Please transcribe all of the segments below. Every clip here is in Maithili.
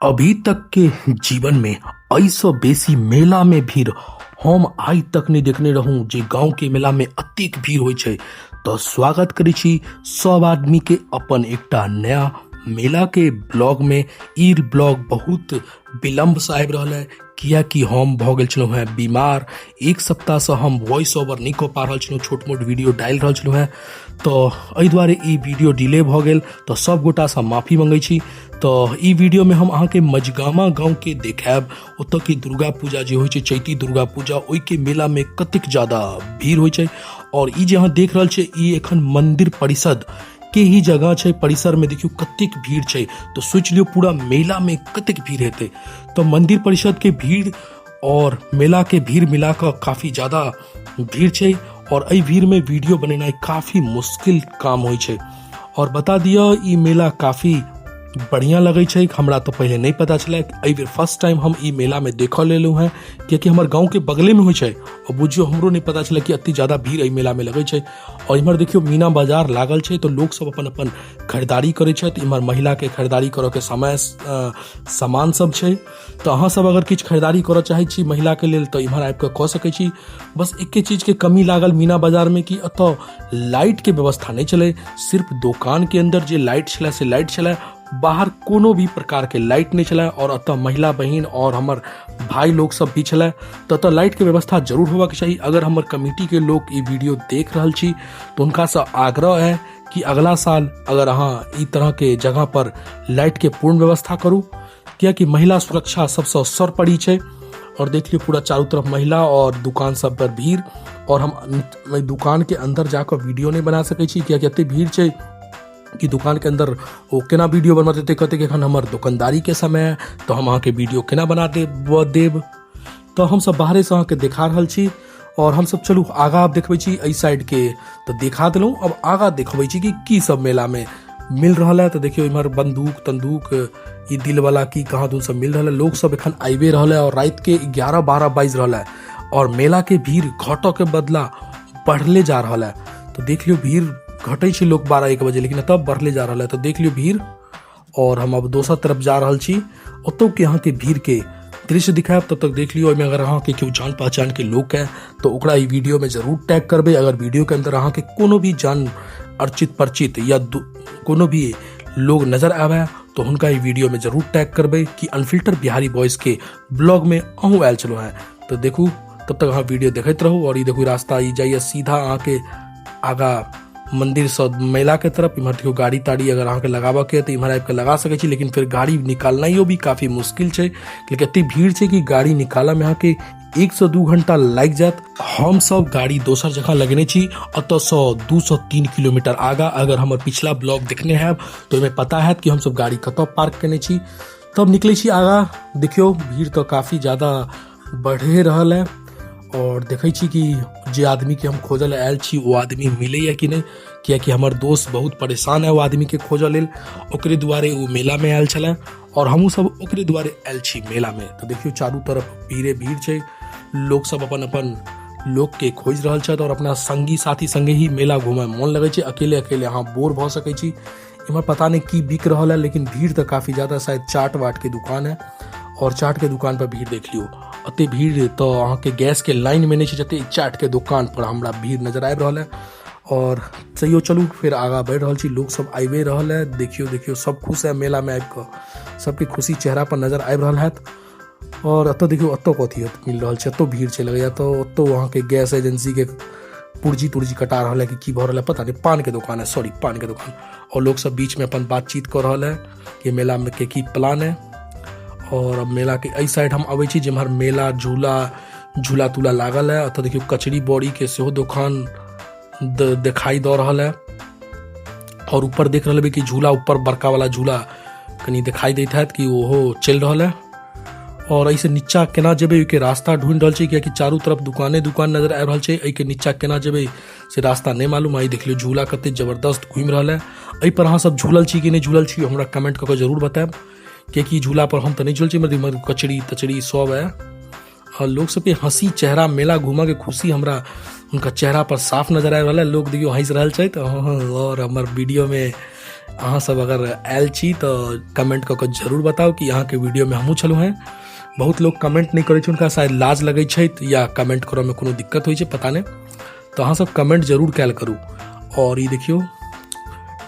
अभी तक के जीवन में एहिसँ बेसी मेला में भीड़ हम आइ तक नहि देखने रहूँ जे गाँव के मेला में अतेक भीड़ होइ छै। तऽ स्वागत करै छी सब आदमी के अपन एकटा नया मेला के ब्लॉग में। ई ब्लॉग बहुत विलम्ब से आबि रहल है कियाकि हम भऽ गेल छलहुँ हेँ बीमार। एक सप्ताहसँ हम वॉइस ओवर नहि कऽ पा रहल छलहुँ, छोट मोट वीडियो डालि रहल छलहुँ हेँ, तऽ एहि दुआरे ई वीडियो डिले भऽ गेल। तऽ सब गोटासँ माफी मङ्गै छी। तऽ ई वीडियोमे हम अहाँके मजगामा गाँवके देखायब, ओतऽ के दुर्गा पूजा जे होइ छै, चैती दुर्गा पूजा, ओहिके मेलामे कतेक ज्यादा भीड़ होइ छै। आओर ई जे अहाँ देख रहल छियै ई एखन मन्दिर परिषद के ही जगह छै। परिसर में देखियो कतेक भीड़ छै, तो सोच लियो पूरा मेला में कतेक भीड़ हेतै। तो मंदिर परिषद के भीड़ और मेला के भीड़ मिला कऽ काफी ज्यादा भीड़ छै और एहि भीड़ में वीडियो बनेनाइ काफी मुश्किल काम होइ छै। और बता दिअ ई मेला काफी बढ़िया लगै छै, हमरा तऽ पहिले नहि पता छलै, एहि बेर फर्स्ट टाइम हम ई मेला में देखऽ लेलहुँ हेँ, कियाकि हमर गाँव के बगले में होइ छै और बुझियौ हमरो नहि पता छलै कि एते ज्यादा भीड़ एहि मेला में लगै छै। और इम्हर देखियौ मीना बाजार लागल छै, तऽ लोक सब अपन अपन खरीदारी करै छथि। इम्हर महिला के खरीदारी करऽ के समय सामान सब छै, तऽ अहाँ सब अगर किछु खरीदारी करऽ चाहै छी महिला के लेल तऽ इम्हर आबि कऽ कऽ सकै छी। बस एके चीज के कमी लागल मीना बाजार में कि एतऽ लाइट के व्यवस्था नहि छलै। सिर्फ दोकान के अंदर जे लाइट छलै से लाइट छलै, बाहर कोनो भी प्रकार के लाइट नहि छलै। और एतऽ महिला बहिन और हमर भाई लोग सब भी छलै, तऽ एतऽ लाइट के व्यवस्था जरूर होबाक चाही। अगर हमर कमिटी के लोग ई वीडियो देख रहल छी तऽ हुनकासँ आग्रह है कि अगला साल अगर अहाँ ई तरह के जगह पर लाइट के पूर्ण व्यवस्था करू, कियाकि महिला सुरक्षा सबसँ सर्वोपरि छै। और देख लियौ पूरा चारू तरफ महिला और दुकान सब पर भीड़। और हम दुकान के अंदर जाकऽ वीडियो नहि बना सकै छी, कियाकि एते भीड़ छै कि दुकान के अंदर ओ केना वीडियो बनबऽ देतै, कहतै कि एखन हमर दोकानदारी के समय है तऽ हम अहाँके वीडियो केना बना देब। तऽ हमसब बाहरेसँ अहाँके देखा रहल छी। और हमसब चलू आगाँ आब देखबै छी एहि साइडके, तऽ देखा देलहुँ। अब आगाँ देखबै छी कि की सब मेलामे मिल रहल है। तऽ देखियौ इम्हर बंदूक तंदूक ई दिलवाला की कहाँ दून सब मिल रहल है। लोग सब एखन आबिए रहल है और रातिके 11-12 बाजि रहल है और मेलाके भीड़ घटऽ के बदला बढ़ले जा रहल है। तऽ देख लियौ भीड़ घटै छै लोक 12-1 बजे, लेकिन एतऽ बढ़ले जा रहल है। तऽ देख लियौ भीड़। और हम अब दोसर तरफ जा रहल छी, ओतौ के अहाँके भीड़ के दृश्य दिखायब। तब तक देख लियौ ओहिमे अगर अहाँके केओ जान पहचान के लोक है तऽ ओकरा ई वीडियो में जरूर टैग करबै। अगर वीडियो के अंदर अहाँके कोनो भी जान अर्चित परिचित या कोनो भी लोग नजर आबै तऽ हुनका ई वीडियो में जरूर टैग करबै कि अनफिल्टर बिहारी बॉयज के ब्लॉग में अहूँ आयल छलहुँ हेँ। तऽ देखू तब तक अहाँ वीडियो देखैत रहू। और ई देखू रास्ता ई जाइए सीधा अहाँके आगा मंदिरसँ मेला के तरफ। इम्हर देखियौ गाड़ी ताड़ी अगर अहाँके लगाबऽके है तऽ इम्हर आबिके लगा सकै छी, लेकिन फेर गाड़ी निकालनाइयो भी काफी मुश्किल छै, कियाकि एते भीड़ छै कि गाड़ी निकालऽमे अहाँके 1 से 2 घंटा लागि जायत। हम सब गाड़ी दोसर जगह लगेने छी, एतऽसँ 2 से 3 किलोमीटर आगा। अगर हमर पिछला ब्लॉग देखने हैब तऽ ओहिमे पता हैत कि हमसब गाड़ी कतऽ पार्क केने छी। तब निकलै छी आगा। देखियौ भीड़ तऽ काफी ज्यादा बढ़े रहल है और देखै छी कि जे आदमीके हम खोजऽ लए आयल छी ओ आदमी मिलैए कि नहि, कियाकि हमर दोस्त बहुत परेशान है ओ आदमीके खोजऽ लेल। ओकरे दुआरे ओ मेलामे आयल छलै और हमहूँ सब ओकरे दुआरे आयल छी मेलामे। तऽ देखियौ चारू तरफ भीड़े भीड़ छै, लोक सब अपन अपन लोकके खोजि रहल छथि और अपना संगी साथी संगे ही मेला घूमऽ मोन लगै छै। अकेले अकेले अहाँ बोर भऽ सकै छी। इम्हर पता नहि की बिक रहल है, लेकिन भीड़ तऽ काफी ज्यादा, शायद चाट वाट के दुकान है और चाट के दुकान पर भीड़ देख लियौ। एते भीड़ तऽ अहाँके गैस के लाइन में नहि छै जते चाट के दुकान पर हमरा भीड़ नजर आबि रहल है। और तैयो चलू फेर आगाँ बढ़ि रहल छी, लोक सब आबिए रहल है। देखियौ देखियौ सब खुश है मेला में आबि कऽ, सबके खुशी चेहरा पर नजर आबि रहल हैत। और एतऽ देखियौ एतऽ कथी मिल रहल छै, एतौ भीड़ छै लगैया, तऽ ओतौ अहाँके गैस एजेंसी के पुर्जी तुर्जी कटा रहल है कि की भऽ रहल है पता नहि। पान के दुकान है, सॉरी पान के दुकान। और लोग सब बीच में अपन बातचीत कऽ रहल है कि मेला में के की प्लान है। और अब मेला के एहि साइड हम अबै छी जेम्हर मेला झूला झूला तूला लागल है। एतऽ देखियौ कचरी बड़ी के सेहो दोकान देखाई दऽ रहल है। और ऊपर देख रहल हेबै कि झूला ऊपर बड़का वाला झूला कनी दिखाई दैत हैत कि ओहो चलि रहल है। और एहिसँ नीचा केना जेबै ओहिके रास्ता ढूँढि रहल छी, कियाकि चारू तरफ दुकाने दुकान नजर आबि रहल छै। एहिके नीचा केना जेबै से रास्ता नहि मालूम। आइ देख लियौ झूला कते जबरदस्त घूमि रहल है। एहि पर अहाँ सब झूलल छी कि नहि झूलल छी हमरा कमेंट कऽ कऽ जरूर बतायब, कियाकि झूला पर हम तऽ नहि झूलल छी, मगर कचरी तचरी सब है। और लोग सबके हंसी चेहरा मेला घूमऽ के खुशी हमरा हुनका चेहरा पर साफ नजर आबि रहल है। लोग देखियौ हंसि रहल छथि और हमर वीडियो में अहाँ सब अगर आयल छी तऽ कमेंट कऽ कऽ जरूर बताउ कि अहाँके वीडियोमे हमहूँ छलहुँ हेँ। बहुत लोक कमेंट नहि करै छै, हुनका शायद लाज लगै छै या कमेंट करऽमे कोनो दिक्कत होइ छै, पता नहि। तऽ अहाँ सब कमेंट जरूर कयल करू। आओर ई देखियौ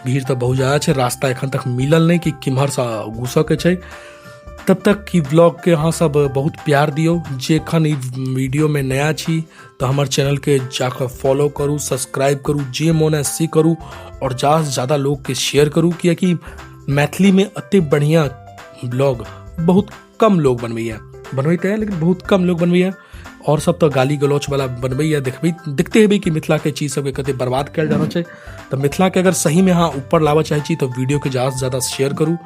भीड़ तऽ बहुत ज्यादा छै, रास्ता एखन तक मिलल नहि कि किम्हरसँ घुसऽके छै। तब तक ई ब्लॉगके अहाँ सब बहुत प्यार दियौ। जे एखन ई वीडियोमे नया छी तऽ हमर चैनलके जाकऽ फॉलो करू, सब्सक्राइब करू, जे मोन है से करू आओर ज्यादासँ ज्यादा लोकके शेयर करू, कियाकि मैथिलीमे एतेक बढ़िआँ ब्लॉग बहुत कम लोग बनबैए, बनबैत है लेकिन बहुत कम लोग बनबैए। आओर सब तऽ गाली गलौचवला बनबैए, देखते हेबै कि मिथिलाके चीज सबके कते बर्बाद कयल जा रहल छै। तऽ मिथिलाके अगर सहीमे अहाँ ऊपर लाबऽ चाहै छी तऽ वीडियोके ज्यादासँ ज्यादा शेयर करू।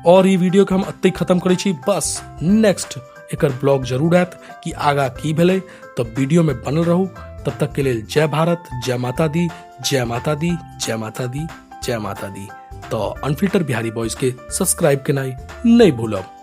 आओर ई वीडियोके हम एतहि खतम करै छी, बस नेक्स्ट एकर ब्लॉग जरूर आयत कि आगाँ की भेलै, तऽ वीडियोमे बनल रहू। तब तक के लेल जय भारत, जय माता दी, जय माता दी, जय माता दी, जय माता दी। तऽ अनफिल्टर बिहारी बॉयज के सब्सक्राइब केनाइ नहि भूलब।